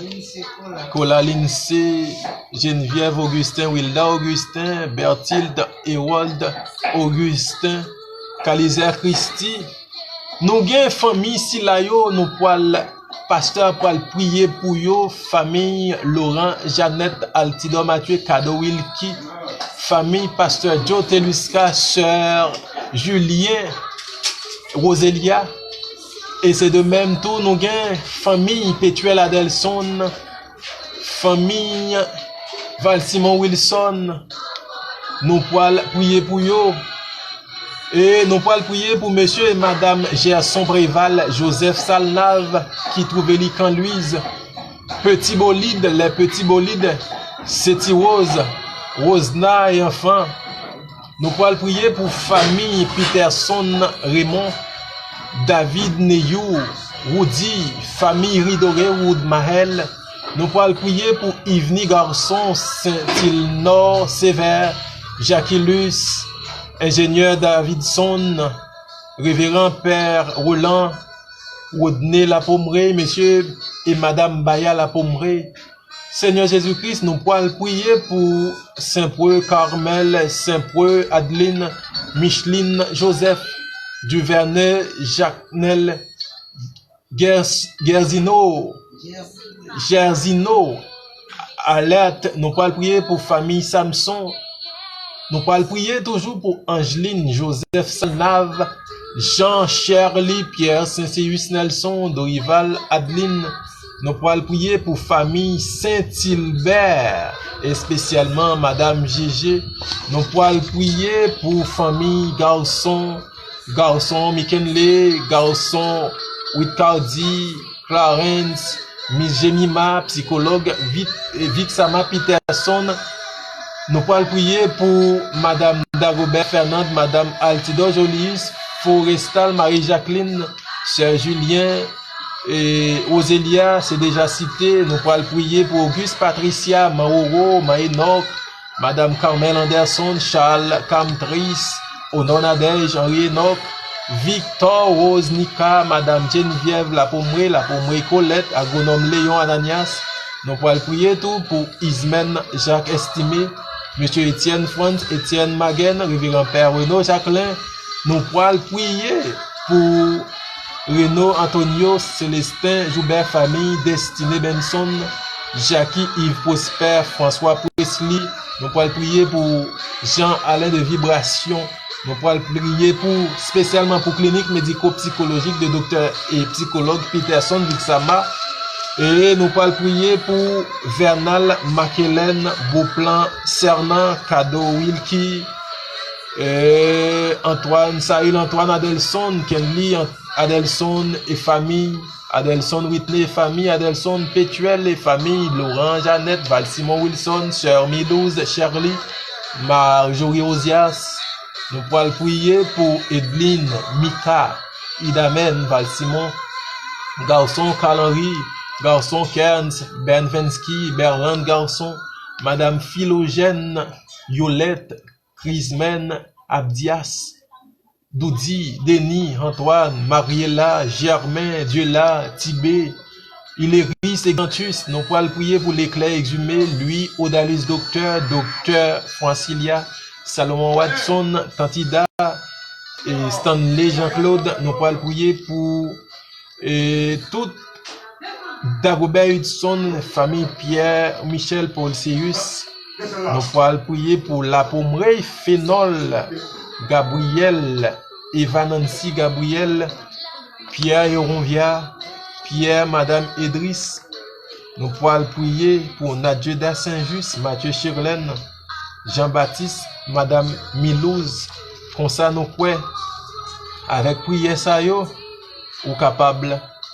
Kola Lince, Geneviève Augustin, Wilda Augustin, Bertilde Herold Augustin, Kalizer Christy. Nou gen fanmi sila yo, nou pral, pastè pral priye pou yo, fanmi Laurent, Jeannette, Altidor Mathieu, Kado Wilky, fanmi pastè Joe Telusca, sè Julien, Roselia, e se de menm tou nou gen fanmi Petuel Adelson, fanmi Valsimon Wilson, nou pral priye pou yo. E nou pral priye pou mesye e madam Gerson Préval, Joseph Salnav, ki twouve li Kan Lwiz, Peti Bolid, lè Peti Bolid, Seti Woz, Wozna e anfan. Nou pral priye pou fanmi Peterson Raymond, David Neyou, Woody, fanmi Ridore Wood Mahel. Nou pral priye pou Yvny Garçon, Sentilnò Sévère, Jacquelus, enjenyè Davidson, reveran pè Roland, Rodney Lapomre, mesye e madam Baya Lapomre. Senyè Jezi Kris, nou pral priye pou Senpwe Carmel, Senpwe Adeline, Micheline Joseph, Duvernay Jacnel, Gers-, Gersino, Gersino, Alerte. Nou pral priye pou fanmi Samson. Nou pral priye toujou pou Angeline, Joseph Salnav, Jean, Shirley, Pierre, Sensius Nelson, Dorival, Adeline. Nou pral priye pou fanmi Sentilbè, espesyalman madam Jeje. Nou pral priye pou fanmi Garson, Garson, Mikenle, Garson, Witcardi, Clarence, Miss Jemima, psikològ, Vic-, Vixama Peterson. Nou pral priye pou madam Dagobert Fernand, madam Altidor Jolius, Forestal Marie Jacqueline, sè Julien, e Roselia, se deja site. Nou pral priye pou Auguste Patricia, Man Roro, Man Enòk, madam Carmel Anderson, Charles Camtris, Honor Nadège, Henri Enoch, Victor, Rose, Nika, madam Geneviève Lapomre, Lapomre Colette, agwonòm Léon Ananias. Nou pral priye tou pou Ismène Jacques Estimé, mesye Etienne Frantz, Etienne Maguen, reveran pè Renaud Jacquelin. Nou pral priye pou Reno Antonio, Célestin Joubert, fanmi Destiné Benson, Jackie Yves Prosper, François Presley. Nou pral priye pou Jean Alain de Vibration. Nou pral priye pou, espesyalman pou klinik mediko-psikolojik de doktè e psikològ Peterson Vixama. E nou pral priye pou Vernal, Makelèn, Boplan, Sernan, Kado, Wilky, e Antoine, Saül, Antoine, Adelson, Kenly, An- Adelson e famiy, Adelson, Whitney e famiy, Adelson, Petuel e famiy, Laurent, Jeannette, Valsimon, Wilson, Sè Milouz, Sherly, Marjorie, Ozias. Nou pral priye pou Edline, Mika, Idamèn, Valsimon, Garson, Carl Henry, Garson, Kerns, Bernvensky, Berland, Garson, Madam Philogène, Yolette, Crismène, Abdias, Doudi, Denis, Antoine, Mariela, Germain, Diela, Tibé, Ileris, Egantus. Nou pral priye pou Leklè, Exumé, Louis, Odalus, Doktè, Doktè, Francilia, Salomon, Watson, Tantida, e Stanley, Jean-Claude. Nou pral priye pou e tout Dagobè, Hudson, fanmi Pierre, Michel, Paul, Céus. Nou pral priye pou Lapomrey, Fenol, Gabriel, Eva, Nancy, Gabriel, Pierre, Yoronvia, Pierre, Madam Edris. Nou pral priye pou Nadjeda, Saint-Just, Mathieu, Chirlène, Jean-Baptiste, Madam Milouz. Konsa nou kwè, avèk priyè sa yo, ou kapab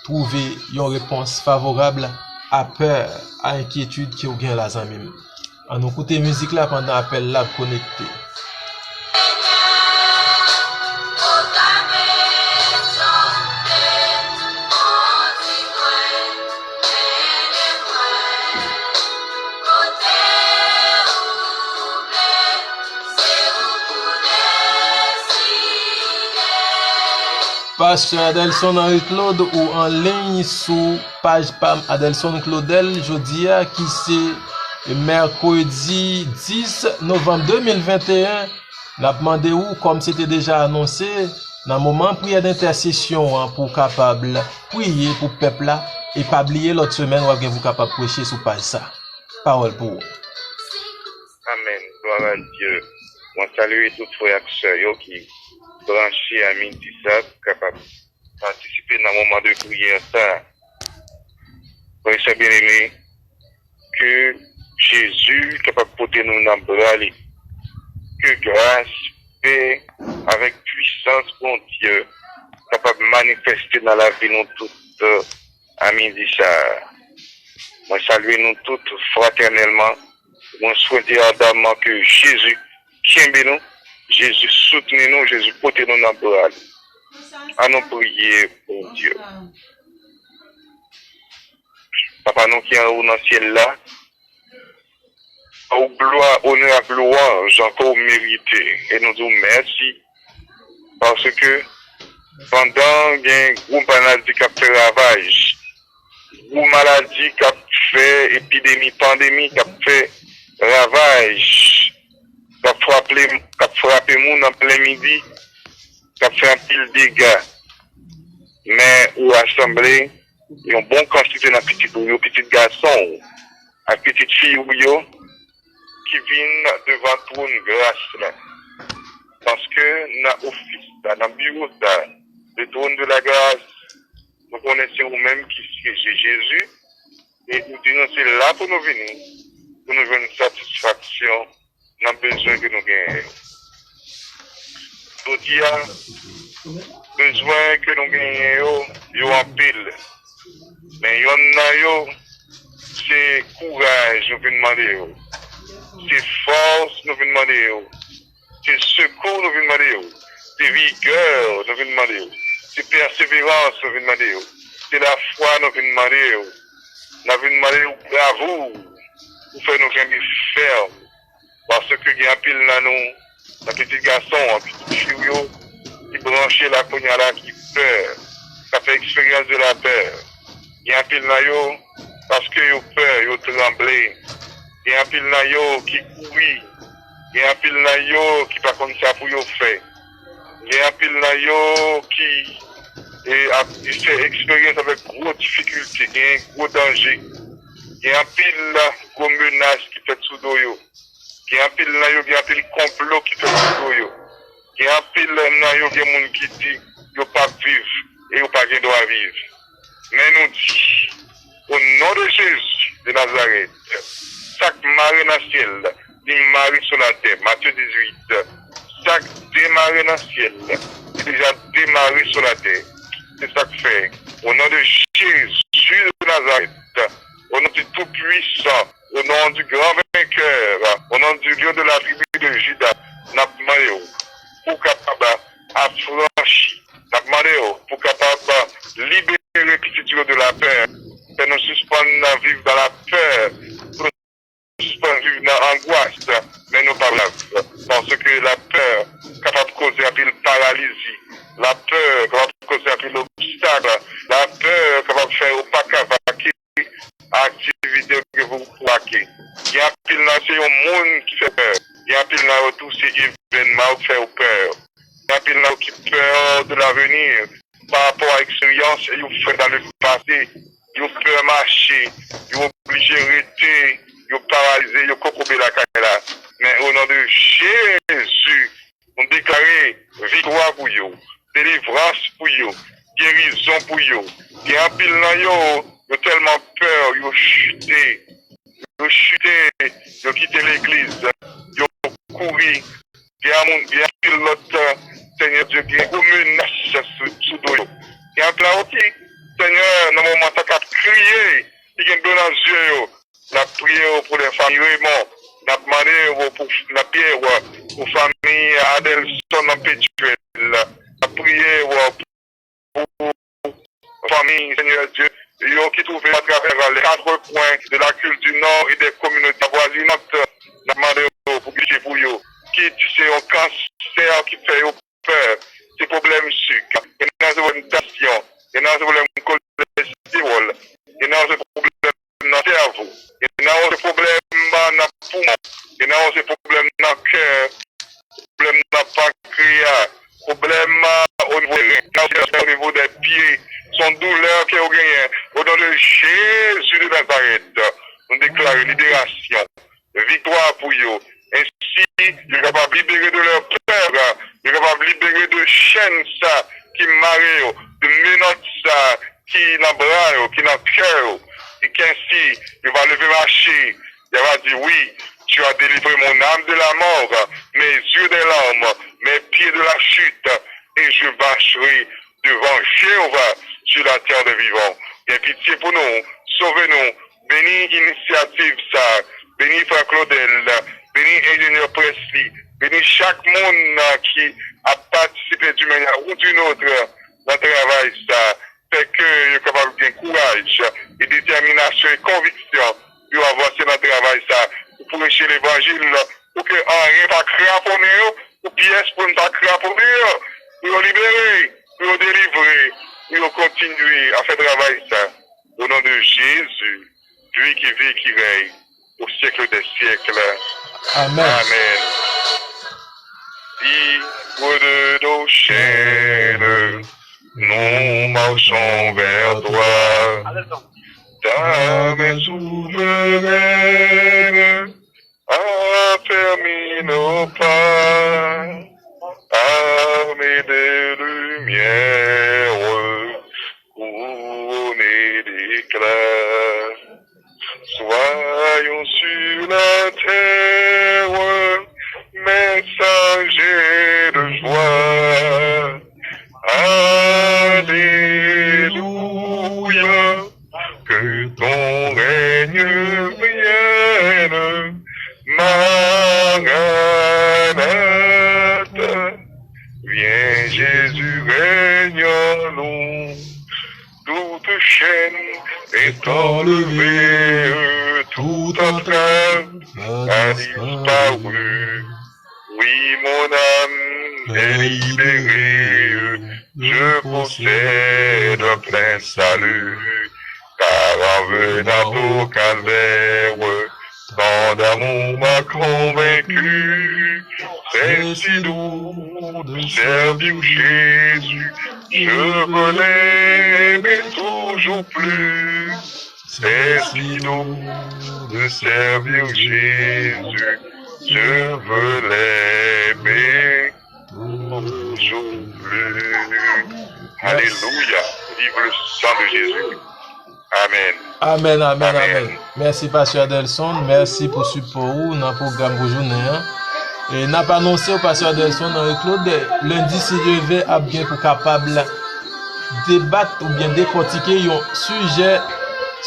twouve yon repons favorab a pè, a enkyetid ke w gen la, zanmi m. Ann nou koute mizik la pandan apèl la ap konekte. Pastè Adelson Henry Claude, ou an liy sou paj pa m, Adelson Claudel, jodi a, ki se mèkredi dis novanm de mil venteyen. N ap mande w, kòm se te deja anonse, nan moman priyè dentèsesyon an, pou w kapab priye pou pèp la, e pa bliye lòt semèn w ap gen pou w kapab preche sou paj sa. Pawòl pou ou. Amèn. Glwa a Dye. Mwen salye tout frè ak sè yo ki branche a midi sa pou kapab patisipe nan moman de priyè sa. Frè e sè byeneme, ke Jezi kapab pote nou nan bra li. Ke gras, pè, avèk pwisans Bondye kapab manifeste nan lavi nou tout, euh, a midi sa a. Mwen salye nou tout fratènèlman. Mwen swete adamman ke Jezi kenbe nou, Jezi soutni nou, Jezi pote nou nan bra li. Ann nou priye Bondye. Papa nou ki anwo nan syèl la, ba w glwa, onè ak lwanj ke w merite. E nou di w mèsi, paske pandan gen gwo maladi k ap fè ravaj, gwo maladi k ap fè epidemi, pandemi k ap fè ravaj, k ap frape, k ap frape moun an plen midi, k ap fè anpil dega. Men ou rasanble yon bon kantite nan pitit ou yo, pitit gason w ak pitit fi ou yo, ki vin devan twòn gras la. Paske nan ofis sa, nan biwo sa, le trône de la grâce, nou konnen se ou menm ki syeje Jezi, e ou di nou se la pou nou vini, pou nou jwenn satisfaksyon nan bezwen ke nou genyen yo. Jodi a, bezwen ke nou genyen yo, yo anpil. Men yonn nan yo, se kouraj nou vin mande yo. Se fòs nou vin mande yo. Se sekou nou vin mande yo. Se vigè nou vin mande yo. Se pèseverans nou vin mande yo. Se lafwa nou vin mande yo. N ap vin mande yo bravou pou fè nou kenbe fèm. Paske gen anpil nan nou, nan pitit gason an, pitit fi w yo, ki branche la kounye a la, ki pè, k ap fè eksperyans de la pè. Gen anpil nan yo, paske yo pè, yo tranble. Gen anpil nan yo ki kouri. Gen anpil nan yo ki pa konn sa pou yo fè. Gen anpil nan yo ki, e, ap fè eksperyans avèk gwo difikilte, gen gwo danje. Gen anpil gwo menas ki fèt sou do yo. Gen anpil nan yo, gen anpil konplo ki fèt sou do yo. Gen anpil nan yo, gen moun ki di yo p ap viv e yo pa gen dwa viv. Men nou di, O non de Jezi de Nazarèt, sa k mare nan syèl, li mare sou latè. Matye dizuit. Sa k demare nan syèl, li deja demare sou latè. Se sa k fè, o non de Jezi de Nazarèt, o non di Toupwisan, o non di Gran Venkè, o non di Lyon de la tribi de Jida, n ap mande w pou w kapab afranchi. N ap mande w pou w kapab libere pitit yo de lapè. Fè nou sispann viv nan lapè. Sispann viv nan angwas, men nou pa brav, paske lapè kapab koze anpil paralizi, lapè kapab koze anpil obstak, lapè kapab fè yo pa ka vake aktivite yo ke pou vake. Gen anpil nan se yon moun ki fè pè, gen anpil nan yo tou se evènman yo ki fè yo pè. Gen anpil nan yo ki pè de l'avenir, pa rapò a eksperyans yo fè nan lepase. Yo pè mache, yo oblije rete, yo paralize, yo kokobe lakay la. Men o non de Jezi, nou deklare viktwa pou yo, delivrans pou yo, gerizon pou yo. Gen anpil nan yo, yo tèlman pè, yo chite. Yo chite, yo kite legliz, yo kouri. Gen moun, gen anpil lòt, Senyè Dye, gen gwo menas sou, sou do yo. Gen anpil lòt ki, Senyè, nan moman sa k ap kriye, ki gen dlo nan zye yo. N ap priye w pou lè fanmi Raymond. N ap mande w pou, n ap priye w pou fanmi Adelson nan Petyèl. N ap priye w pou fanmi, Senyè Dye, yo ki twouve atravè les quatre coins de la Culture du Nord et des communautés avoisinantes. N ap mande yo pou pitiye pou yo. Kit se yon kansè ki fè yo pè, se pwoblèm sik, gen nan se pwoblèm tansyon, gen nan se pwoblèm kolestewòl, gen nan se pwoblèm nan sèvo, gen nan se pwoblèm nan poumon, gen nan se pwoblèm nan kè, pwoblèm nan pankreya, pwoblèm o nivo ren, nan o nivo dè pye. Se yon doulè ke yo genyen. O non de Jezi de Nazarèt, nou deklare liberasyon, viktwa pou yo. Ensi, yo kapab libere de lè pè, yo kapab libere de chèn sa ki mare yo, de menòt sa ki nan bra yo, ki nan kè yo. E kensi, yo va leve mache, yo va di, wi, tu as délivré mon âme de la mort, mes yeux des larmes, mes pieds de la chute, et je marcherai devant Jéhovah sur la terre des vivants. Gen pitye pou nou, sove nou, beni inisyativ sa, beni frè Claudel, beni enjenyè Presley, beni chak moun ki ap patisipe d'une manière ou d'une autre nan travay sa. Fè ke yo kapab gen kouraj e detèminasyon e konviksyon pou yo avanse nan travay sa, pou preche levanjil, pou ke anyen pa kraponnen yo, pou pyès pou n pa kraponnen yo, pou yo libere, pou yo delivre, pou yo kontinye a fè travay sa. O non de Jezi, lui qui vit et qui règne au siècle des siècles. Amen. Amen. Libre de nos chaînes, nous marchons vers toi. Ta main souveraine affermit nos pas, armée de lumière, couronnée d'éclat. Soyons sur la terre messagers de joie. Alléluia, que ton règne vienne. Maranatha, viens Jésus, règne en nous. Toute chaîne est enlevée, toute entrave a disparu. Oui, mon âme est libérée, je possède un plein salut, car en venant au calvaire, tant d'amour m'a convaincu. C'est si doux de servir Jésus, je veux l'aimer toujours plus. C'est si doux de servir Jésus, je veux l'aimer toujours plus. Alléluia, vive le sang de Jésus. Amèn. Amèn, amèn, amèn. Mèsi, Pastè Adelson. Mèsi pou sipò ou nan pwogram pou jounen an. E n ap anonse w, Pastè Adelson Henri Claude, lendi, si Dye vle, ap gen pou kapab debat oubyen dekòtike yon sijè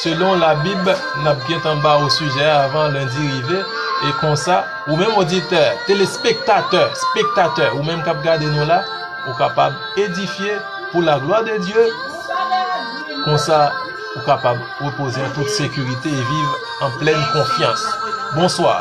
selon Labib. N ap gentan ba w sijè a avan lendi rive. E konsa, ou menm oditè, telespektatè, spektatè, ou menm k ap gade nou la, ou kapab edifye pour la gloire de Dieu. Konsa, ou kapab repoze an tout sekirite e viv an plèn konfyans. Bonswa.